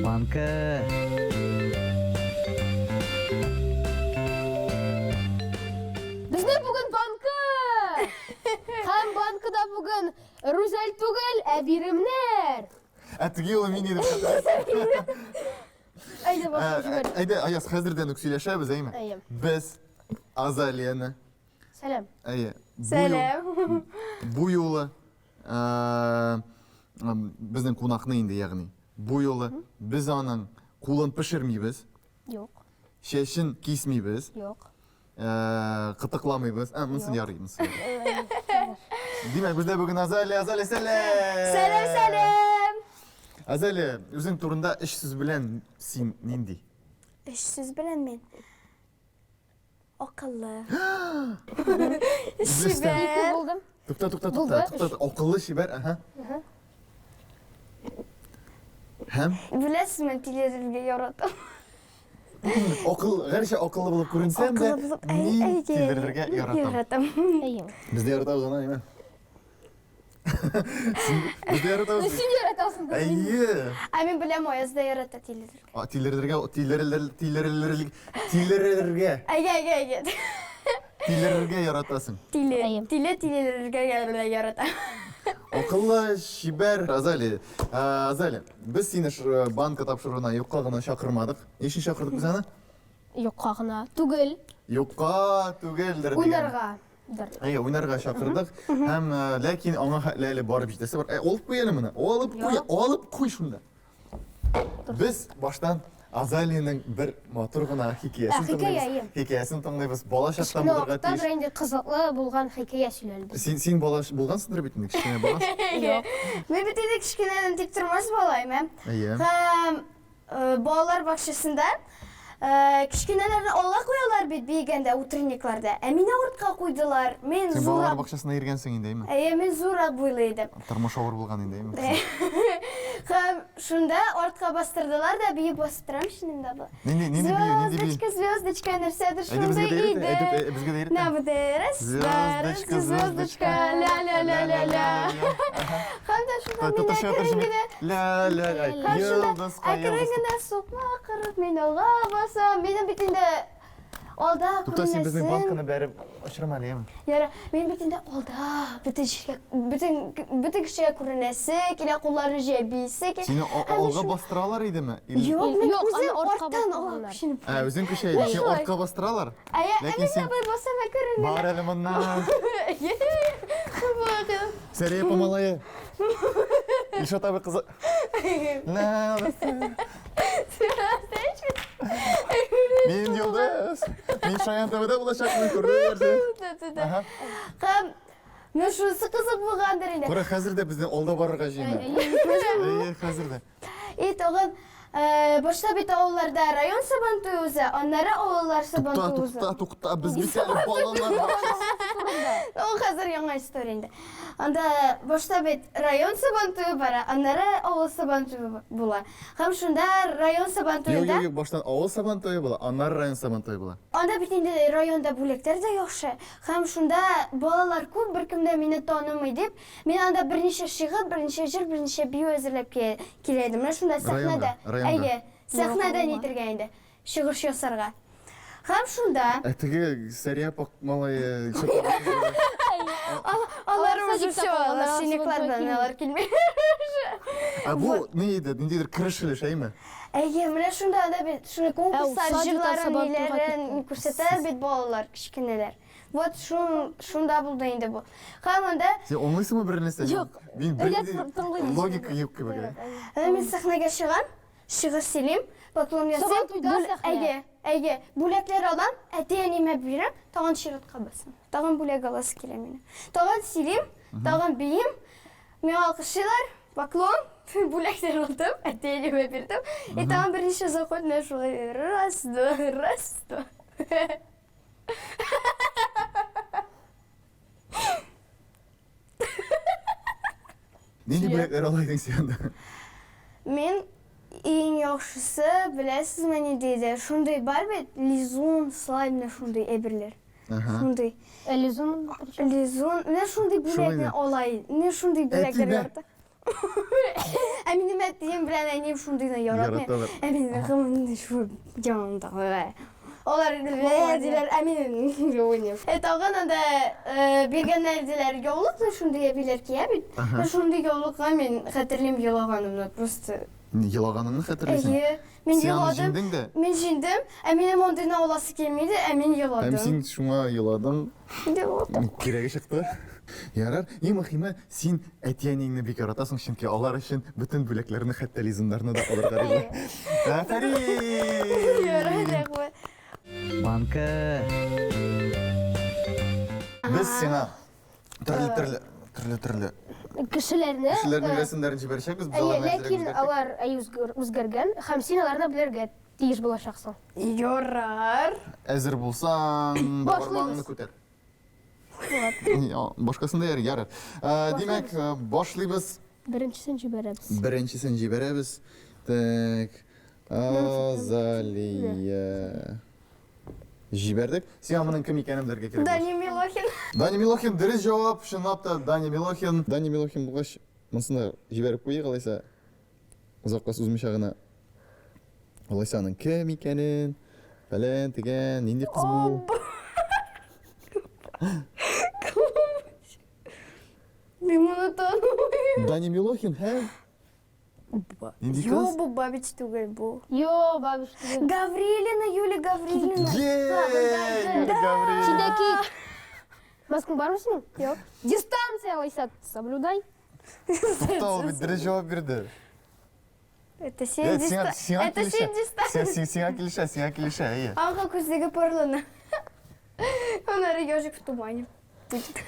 Банка. Безнең бүген банка! Һәм банкада бүген Рүзәл түгел, ә биремнәр. Ә теге юлы мин идем. Әйдә башлап җибәр. Әйдә, Аяз, хәзердән үк сөйләшәбез, әйме? Әйе. Без Азалияне, Сәлам. әйе, бу юл- Сәлам. бу юлы безнең кунакны инде, ягъни бу юлы без аның кулын пешермибез. Юк. Чәчен кисмибез. Юк. Кытыкламыйбыз. Ә, монысын ярый, монысын ярый. Димәк, бездә бүген Азалия, Азалия, сәлам! Сәлам, сәлам! Азалия, үзең турында өч сүз белән син нинди? Өч сүз белән мин. Акыллы. Чибәр. Булдым. Тукта, тукта, тукта, тукта. Акыллы, чибәр, аһа. Һәм? Беләсезме, тилерергә яратам. Акыл, гәрчә акыллы булып күренсәм дә, мин тилерергә яратам. Яратам. Без дә яратабыз аны, әйме? Без дә яратабыз. Син яратасың да. Әйе. Ә мин беләм, Аяз да ярата тилерергә. А, тилерергә, тилерергә, тилерергә, тилерергә. Әйе, әйе, әйе. Тилерергә яратасың. Тиле, тиле, тилерергә ярата. Акыллы, чибәр Азалия. Азалия, без сине банка тапшыруына юкка гына чакырмадык. Ни өчен чакырдык без аны? Юкка гына түгел. Юкка түгелдер дигән. Уйнарга. Дыр. Әйе, уйнарга чакырдык. Һәм э, ләкин аңа хәтле әле барып җитәсе бар. Ә, алып куй әле моны. Алып куй, алып куй шунда. Без баштан Азалиянең бер матур гына хикәясен Ә, хикәя, тыңлыйбыз. әйе. Хикәясен тыңлыйбыз. Бала чактан Кечкенә булырга вакытта тиеш. бер инде кызыклы булган хикәя сөйләлде. Син син бала булгансыңдыр бит инде, кечкенә бала. Юк. Мин бит инде кечкенәдән тик тормас бала, әйме? Әйе. Һәм Э, балалар бакчасында э, кечкенәләрне алга куялар бит биегәндә утренникларда. Ә мине артка куйдылар. Мин Син балалар зуррак. бакчасына йөргәнсең инде, әйме? Әйе, мин зуррак буйлы идем. Тормыш авыр булган инде, әйме? Һәм шунда артка бастырдылар да биеп басып торам шунда бу. Нинди нинди бию, нинди бию? Звездочка, звездочка, нәрсәдер Әйдә безгә шундый дә өйрәт, иде. әйдә, әйдә, безгә дә өйрәт. На вот раз, два, раз, Звездочка, звездочка, ля-ля-ля-ля-ля. Һәм дә шунда мин әкрен генә Ля ля ля Һәм шунда йолдыз әкрен йолдыз. генә сукмак кырып мин алга басам. Минем бит инде алда Тукта, син безнең күренәсем. банканы бәреп очырма әле, яме. Яра, мин бит инде алда бөтен җиргә, бөтен бөтен кешегә күренәсе килә, кулларны җәя биисе килә. Сине Һәм мин алга шунда- бастыралар идеме? Или- Юк, мин Юк, аны үзем артка арттан алга бастырганнар. күченеп. Ә, үзең көчә идең. Син Шулай. артка бастыралар? Әйе, ә Ләкин мин син дә бер басам әкрен генә. Бар әле моннан. Бакын. Сәрия апа малае. Илшат абый кызы. Ла, Мин йолдыз. Мин Шаян ТВда булачакмын, күрерсең. Аһа. Һәм менә шунысы кызык булгандыр инде. Кара, хәзер дә безне алда барырга җыена. Әйе, хәзер дә. И тагын э, башта бит авылларда район сабантуе уза, аннары авыллар Тукта, сабантуе уза. тукта, тукта, без бит әле балалар бакчасы. Ул хәзер яңа история инде. Анда башта бит район сабантуе бара, аннары авыл сабантуе була. Һәм шунда район Юк, сабантуенда юк, юк, баштан авыл сабантуе була, аннары район сабантуе була. Анда бит инде районда бүләкләр дә яхшы. Һәм шунда балалар күп, беркем дә мине танымый дип, Мин анда берничә шигырь, берничә җыр, берничә бию әзерләп килә идем. Менә шунда сәхнәдә. Районга, Әйе, сәхнәдә нитергә инде, чыгыш ясарга. Һәм шунда Ә теге Сәрия апа малае алар уже все, алар синяклар белән алар килми. Ә бу ни иде? Ниндидер кереш өлеш, әйме? Әйе, менә шунда анда бит шуны конкурслар, җырларын, ниләрен күрсәтәләр бит балалар, кечкенәләр. Вот шун, шунда булды инде бу. Һәм анда Син аңлыйсыңмы бер нәрсә? Юк. Мин бер логика юк кебек. Ә мин сәхнәгә чыгам, шигырь сөйлим, поклон ясыйм. Сабантуйда сәхнә. Әйе, әйе. Бүләкләр алам, әти-әниемә бирәм, тагын чиратка басам. Тагын бүләк аласы килә минем. Тагын сөйлим, тагын биим. Миңа алкышлыйлар, поклон, бүләкләр алдым, әти-әниемә бирдем. И тагын берничә заход менә шулай раз, два, раз, два. Нинди бүләкләр ала идең син анда? Мин иң яхшысы, беләсезме нинди иде? Шундый бар бит, лизун, слайм, менә шундый әйберләр. Шундый. Ә лизун? Лизун, менә шундый бүләкне ала идем. Менә шундый бүләкләр ярата. Ә минем әтием белән әнием шундыйны яратмый. Яраталар. Ә минем гомумән шул янында. Алар лә диләр, ә мин уйныйм. Ә тагын анда э, биргәннәр диләр, яулык та шундый әбиләр кия бит. Шундый яулыкка мин хәтерлим елаганымны просто. Елаганыңны хәтерлисең? Әйе, мин Син аны еладым. җиңдең дә? Мин җиңдем, ә минем андыйны аласы килми иде, ә мин Һәм еладым. син шуңа еладың. Еладым. Кирәге чыкты. Ярар, иң мөһиме, син әти-әниеңне бик яратасың, чөнки алар өчен бөтен бүләкләрне, хәтта лизуннарны да алырга риза. Ярар, Афәрин! рәхмәт. Банка. Без сиңа төрле-төрле, төрле-төрле Кешеләрне кешеләрнең э, рәсемнәрен җибәрәчәкбез, без Әйе, аларны әзрәк ләкин үзгәртик. алар әй үзгәргән һәм син аларны белергә тиеш булачаксың. Ярар. Әзер булсаң, Башлыйбыз. бармагыңны күтәр. Башкасын да ярар. Э, Димәк, э, башлыйбыз. Беренчесен җибәрәбез. Беренчесен җибәрәбез. Так. Азалия. Җибәрдек. Сиңа моның кем икәнен белергә кирәк. Дани Милохин. Дани Милохин дөрес җавап, чынлап та Дани Милохин. Дани Милохин булгач, монысын да җибәреп куйыйк алайса. Озакка сузмыйча гына. Алайса аның кем икәнен, фәлән, тегән, нинди кыз бу? Мин моны танымыйм. Дани Милохин һәм Нинди Юк, кыз? бу Бабич түгел бу. Йо, бабич түгел. Гаврилина, Юлия Гаврилина. Е, Юлия Гаврилина. Синдә кик. Маскаң бармы синең? Юк. Дистанция алайса соблюдай. Тукта, ул бит дөрес җавап бирде. Это Э, син сиңа, сиңа Это килешә. син дистанция. Сиңа, сиңа килешә, сиңа килешә, әйе. Аңа күзлеге парлана. Аннары ежик в тумане. Будет.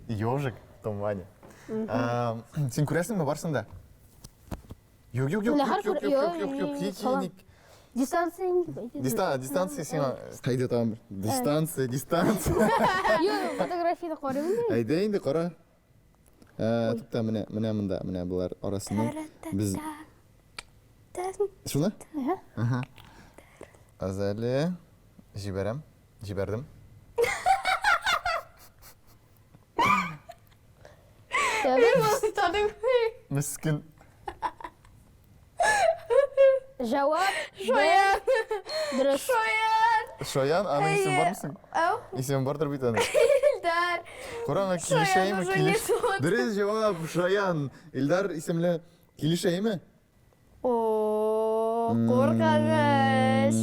Ежик в тумане. Эм, Син күрәсеңме барсын да? Юк, юк, юк, Менә юк, һәр юк, күр- юк, юк, юк, юк, Йо, ник, салам. ник. Дистанция инде. Дистанция, дистанция сиңа. Кайда тагын бер? Дистанция, дистанция. Йо, фотографияне карыйм инде. Әйдә инде кара. Э, Тукта, менә, менә монда, менә болар арасыннан без Шуны? Аһа. Азалия җибәрәм. Җибәрдем. Мескен. Җавап Шаян. дөрес. Шаян. Шаян, аның исеме бармы соң? Ау. Исеме бардыр бит аның. Илдар. Кара, килешәме? уже Килеш. не тот. Дөрес җавап, Шаян. Илдар исемле килешәме? О, куркыныч.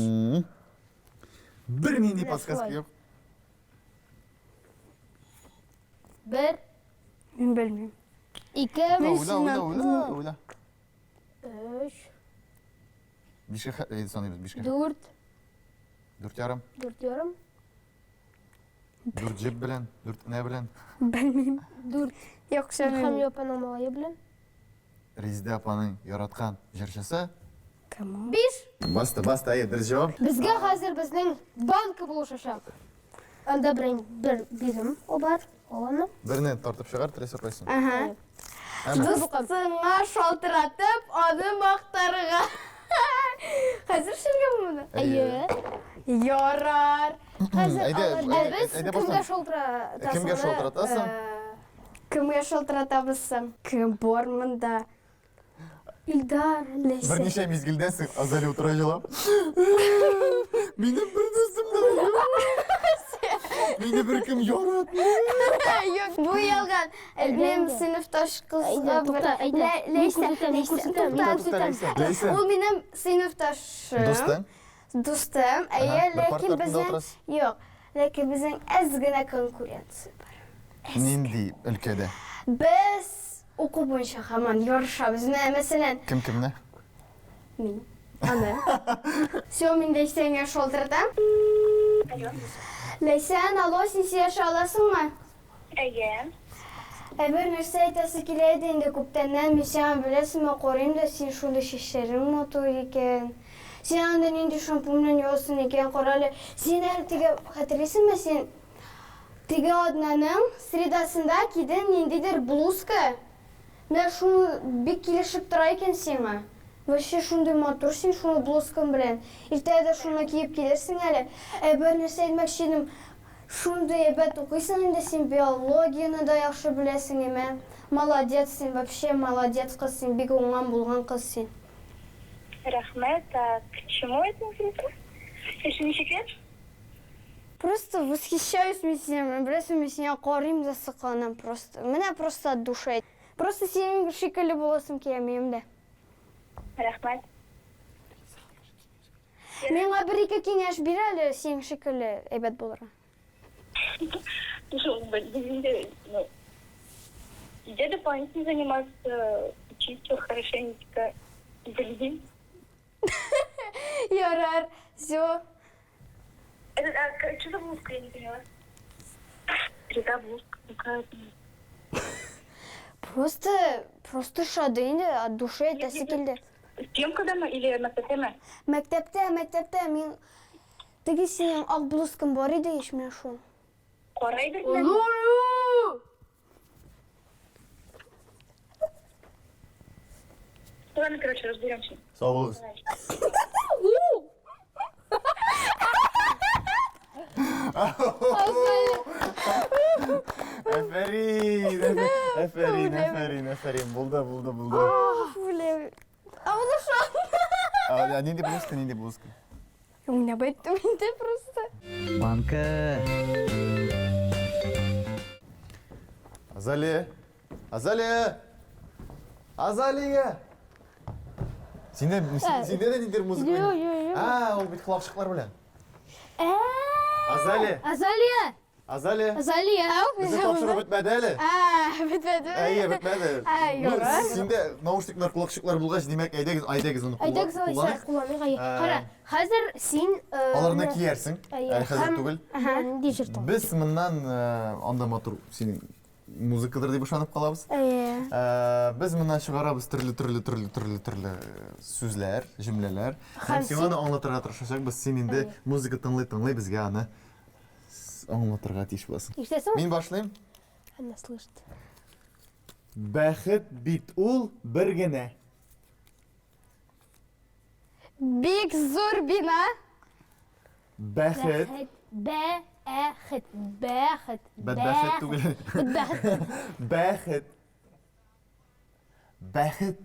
Бернинди подсказка юк. Бер, Мин белмим. ике, Уйла, уйла, уйла, уйла. өч, Бишкә хәтле саныйбыз, бишкә. дүрт, 4,5. 4,5, Дүрт җеп белән, дүрт энә белән. Белмим. дүрт. Юк, Илһам апаның малае белән. Резидә апаның яраткан җырчысы. Кем ул? Биш. Баста, баста, әйе, дөрес җавап. Безгә хәзер безнең банка булышачак. Анда бер, бер бирем бар, ул аны. Берне тартып чыгар, теләсә кайсын. Ага. Әмма. Дустыңа шалтыратып, аны мактарга. Хәзер эшләргәме моны? Әйе. Ярар. Хәзер Әйдә, алар- Ә әйдә, без әйдә кемгә башлан. шалтыратасың? Кемгә шалтыратасың? Кемгә шалтыратабыз соң? Кем бар монда? Илдар. Ләйсән. Берничә мизгелдән соң Азалия утыра җылап. Минем бер дустым да юк. Мине беркем яратмый. Юк, бу ялган. Минем сыйныфташ кызга Әйдә, тукта, әйдә. Мин Ләйсән, күрсәтәм, мин Ләйсән, күрсәтәм, мин тукта, күрсәтәм. тукта. Ләйсән. Ул минем сыйныфташым. Дустың? Дустым. Әйе, бер парта ләкин артында безнең утырасыз. Юк, ләкин безнең әз генә конкуренция бар. Нинди өлкәдә? Без уку буенча һаман ярышабыз. Менә, мәсәлән, Кем кемне? мин аны. Все, мин Ләйсәнгә шалтыратам. Ләйсән, алло, син сөйләшә аласыңмы? Әйе. Ә бер нәрсә әйтәсе килә иде инде күптәннән. Мин сиңа беләсеңме, карыйм да, син шундый чәчләрең матур икән. Син анда нинди шампунь белән юасың икән, кара әле. Син әле теге, хәтерлисеңме, син теге атнаның средасында кидең ниндидер блузка. Менә шул бик килешеп тора икән сиңа. Вообще шундый матур син шул блузкаң белән. Иртәгә дә шуны киеп килерсең әле. Ә бер нәрсә әйтмәкче идем. Шундый әйбәт укыйсың инде син, биологияне дә яхшы беләсең, әмә. Молодец син, вообще молодец кыз син, бик уңган булган кыз син. Рәхмәт, а к чему это интересно? Если не секрет? Просто восхищаюсь мин синең, беләсеңме, мин сиңа карыйм да сокланам просто. Менә просто от души. Просто синең шикелле буласым килә минем дә. Рәхмәт. Миңа бер-ике киңәш бир әле, синең шикелле әйбәт булырга. Ну, где дополнительно заниматься, учить всё хорошенечко, блин. Ярар, все. Это, а, что за блузка, я не поняла. Что за блузка какая-то. Просто, просто ошады инде, от души әйтәсе килде. Съемкадамы или мәктәптәме? Мәктәптә, мәктәптә мин теге синең ак блузкаң бар иде ич менә шул. Кара әйбер белән. Ладно, короче, разберемся. Сау булыгыз. Әфәрин, әфәрин, әфәрин, әфәрин. Булды, булды, булды. Үләм. Ә ул ошады. Ә нинди блузка, нинди блузка? Уйнап әйттем инде просто. Банка. Азалия! Азалия! Азалия! Синдә, синдә дә ниндидер музыка Юк, уйный. юк, юк. А, ул бит колакчыклар белән. Ә! Азалия! Азалия! Азалия! Азалия! Безнең тапшыру бетмәде әле. Ә, бетмәде. Әйе, бетмәде. Ә, Ну, ярар. Синдә наушниклар, колакчыклар булгач, димәк, әйдәгез, әйдәгез аны Әйдәгез алайса, кулланыйк. кулланыйк. Әйе. Ә. Кара, хәзер син э, Аларны менә- киярсең. Әйе, Әле хәзер һәм- түгел. Менә Нинди җыр тыңлыйсың? Без моннан э, анда матур синең музыкадыр дип ышанып калабыз. Әйе. Э, Без моннан чыгарабыз төрле төрле төрле төрле төрле э, сүзләр, җөмләләр. Һәм сиңа аны аңлатырга тырышачакбыз. Син инде музыка тыңлый-тыңлый безгә аны аңлатырга тиеш буласың. Ишетәсеңме? Мин башлыйм. Она слышит. Бәхет бит ул бер генә. Бик зур бина. Бәхет. Бәхет. Бәхет. Бәдбәхет түгел. Бәхет. Бәхет. Бәхет.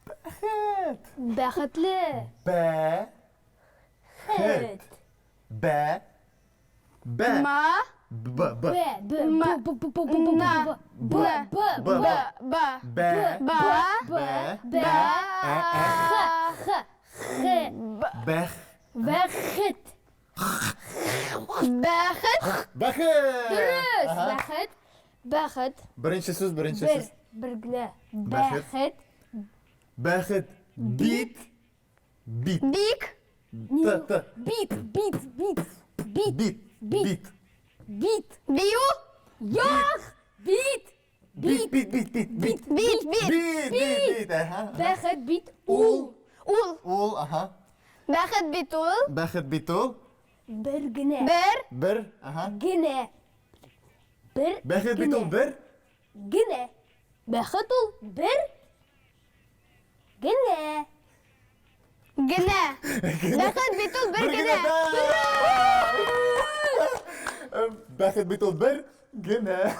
Бәхет. Бәхетле. Бә. Хет. Бә. Бә. Ма. Б. Б. Б. Б. Ма. Б. Б. Б. Б. Б. На. Б. Б. Б. Б. Б. Б. Бә. Ба. Бә. Б. Ә. Ә. Х. Х. Бәх. Бәхет. Бәхет. Бәхет. Дөрес. Бәхет. Бәхет. Беренче сүз, беренче Бер. сүз. Бер генә. Бәхет. Бәхет. Бәхет. Бит. Бит. Бик. Т. Т. Бит. Бит. Бит. Бит. Бит. Бит. Бит. Бит. Бию. Як. Бит. Бит. Бит. Бит. Бит. Бит. Бит. Бит. Бит. Бит. Бит. Әһә. Бәхет бит Ул. Ул. Ул. Аһа. Бәхет бит ул. Бәхет бит ул. Бер генә. Бер. Бер. Аһа. Генә. Бер. Бәхет бит ул генә. бер. Генә. Бәхет ул бер генә. Генә. Бәхет бит ул бер генә. Бәхет бит ул бер генә.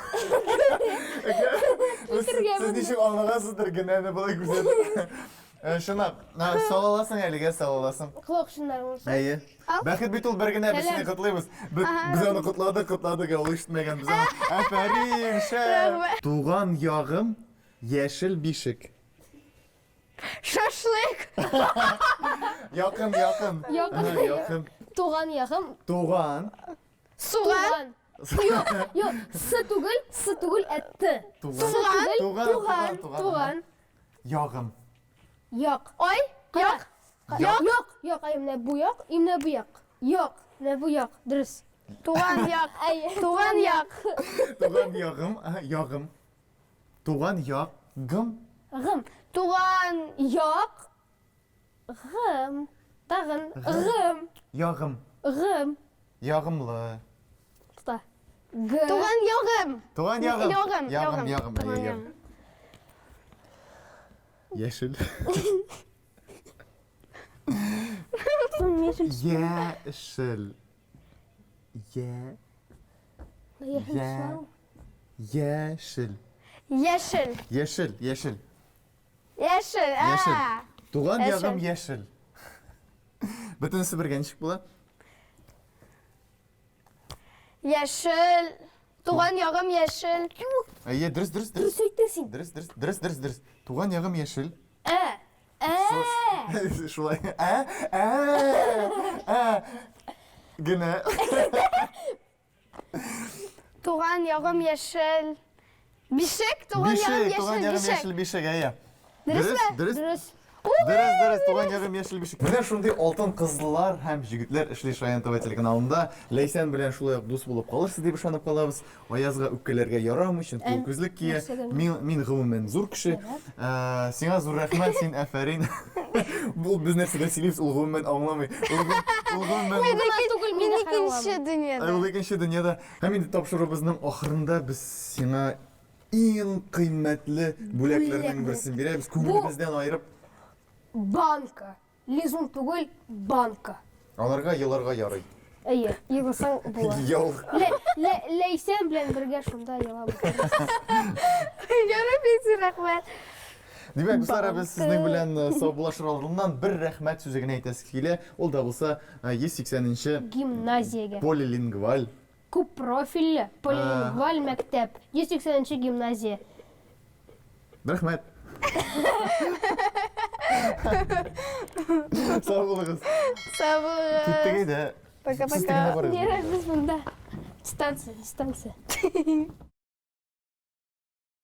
Сез ничек аңлагансыздыр генәне болай күзәтеп. Чынлап, сау аласың әлегә, сау аласың. Колак шуннар булса. Әйе. Бәхет бит ул бер генә, без сине котлыйбыз. Без аны котладык, котладык, ә ул ишетмәгән. Без аны афәрин, шәп. Туган ягым яшел бишек. Шашлык. Якын, якын. Якын. Якын. Туган ягым. Туган. Суган. Туган. Юк, юк, с түгел, с түгел, ә т. Туган. С түгел, Туган, туган, туган, туган. Ягым. Як. Ай. Як. Як. Як, як, ай, менә бу як, и менә бу як. Як, менә бу як, дөрес. Туган як. Әй, Туган як. Туган ягым, ягым. Туган як, гым. Гым. Туган Як. Гым. Тагын. Гым. Ягым. Гым. Ягымлы. Тута. Г. Туган ягым. Туган ягым. Ягым, Ягым, ягым. ягым, Туган әйе, ягым. ягым. Яшел. Яшел. Яшел. Я. Яшел. Яшел. Яшел. Яшел, яшел. Яшел. Яшел. А. Туган Яшел. ягым яшел. Бөтенесе бергә ничек була? Яшел. Туган ягым яшел. Әйе, дөрес, дөрес, дөрес. Дөрес әйттең син. Дөрес, дөрес, дөрес, дөрес, дөрес. Туган ягым яшел. Ә. Ә. Шулай. Ә, ә, ә. Генә. Туган ягым яшел. Бишек, туган ягым Бишек, туган яшел, ягым бишек. яшел бишек, әйе. Дөресме? Дөрес, дөрес. Дөрес. Дөрес, дөрес, туган ягым яшел бишек. Менә шундый алтын кызлар һәм җегетләр эшли Шаян ТВ телеканалында. Ләйсән белән шулай ук дус булып калырсыз дип ышанып калабыз. Аязга үпкәләргә ярамый, чөнки ул күзлек кия. Нәрсәгә? Мин, мин гомумән зур кеше. Ә, Сиңа зур рәхмәт, син афәрин. Бу без нәрсәдән сөйлибез, ул гомумән аңламый. Ул гом- ул гомумән Мин генә түгел, Мин мин икенче дөньяда. Ул икенче дөньяда. Һәм инде тапшыруыбызның ахырында без сиңа иң кыйммәтле бүләкләрнең берсен бирәбез. Күңелебездән аерып. Банка. Лизун түгел, банка. Аларга еларга ярый. Әйе, еласаң була. Ел. Ләйсән белән бергә шунда елап. Ярый, бик зур рәхмәт. Димәк, дуслар, без сезнең белән э, саубуллашыр алдыннан бер рәхмәт сүзе генә әйтәсе килә. Ул да булса 180 нче гимназиягә. Полилингваль Күп профильле полилингваль мәктәп, 180 нче гимназия. Рәхмәт. Сау булыгыз. Сау булыгыз. Киттек әйдә. Пока-пока. Сез тегендә барыгыз. Без монда. Дистанция, дистанция.